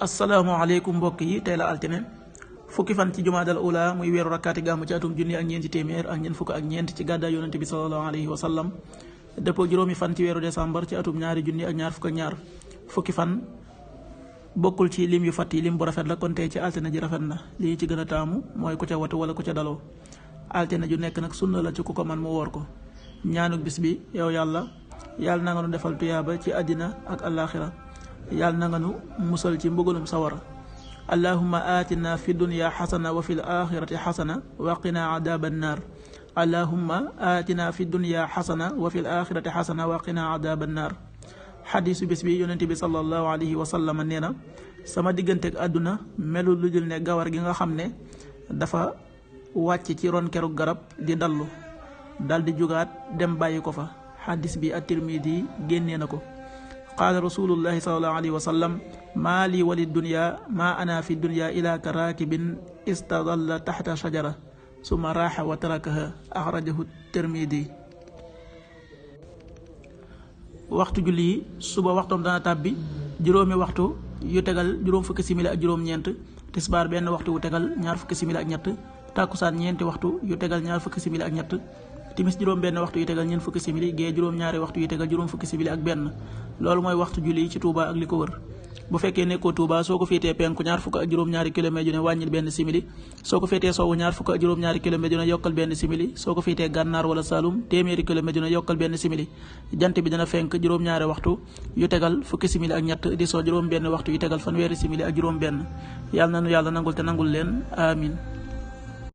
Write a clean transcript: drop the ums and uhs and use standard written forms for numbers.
asalaamaaleykum mbokk yi tey la altine fukki fan ci jumaadal ula muy weeru rakkaati gàmmu ci atum junni ak ñeenti téeméer ak ñeent fukk ak ñeent ci gàddaay yonente bi sallallahu alayhi wa sallam dëppoo juróomi fan ci weeru décembre ci atum ñaari junni ak ñaar fukk ak ñaar fukki fan bokkul ci lim yu fàtt yi lim bu rafet la kon tey ci altine ji rafet na li ci gën a taamu mooy ku ca watu wala ku ca daloo altine ju nekk nag sunna la ci ku ko man mu woor ko ñaanuk bis bi yow yàlla na nga nu defal tuyaaba ci àddina ak àllaaxira yàlla na nga nu musal ci mbugalum sawara allahumma atina fi dunya xasana wa fil axirati xasana wa qina adaba annar allahumma atina fi dunya xasana wa fil axirati xasana wa qina adaba annar xadiisu bis bi yonent bi sallallahu alayhi wa sallam nee na sama digganteeg àdduna melul lu dul ne gawar gi nga xam ne dafa wàcc ci ron keru garab di dallu dal di jugaat dem bàyyi ko fa xadis bi at-Tirmidi génnee na ko qaala rasulullahi sallallahu alayhi wa sallam maa lii wali dunya maa ana fi dunya ila ka raakibin istadalla taxta shajara summa raaxa wa tarakaha axrajahu Tirmidi. waxtu julli yi suba waxtoom dana tàbbi juróomi waxtu yu tegal juróom fukki simili ak juróom-ñeent tisbaar benn waxtu yu tegal ñaar fukki simili ak ñett tàkkusaan ñeenti waxtu yu tegal ñaar fukki simili ak ñett timis juróom benn waxtu yu tegal ñeent fukki simili gee juróom ñaari waxtu yu tegal juróom fukki simili ak benn loolu mooy waxtu julli ci Touba ak li ko wër bu fekkee nekkoo Touba soo ko féetee penku ñaar fukk ak juróom-ñaari kilomètre yu ne wàññil benn simili soo ko féetee sowwu ñaar fukk ak juróom-ñaari kilomètre yu ne yokkal benn simili soo ko féetee gànnaar wala Saloum téeméeri kilomètre yu ne yokkal benn simili jant bi dina fenk juróom-ñaari waxtu yu tegal fukki simili ak ñett di soo juróom benn waxtu yu tegal fanweeri simili ak juróom benn yàlla na nu yàlla nangul te nangul leen amin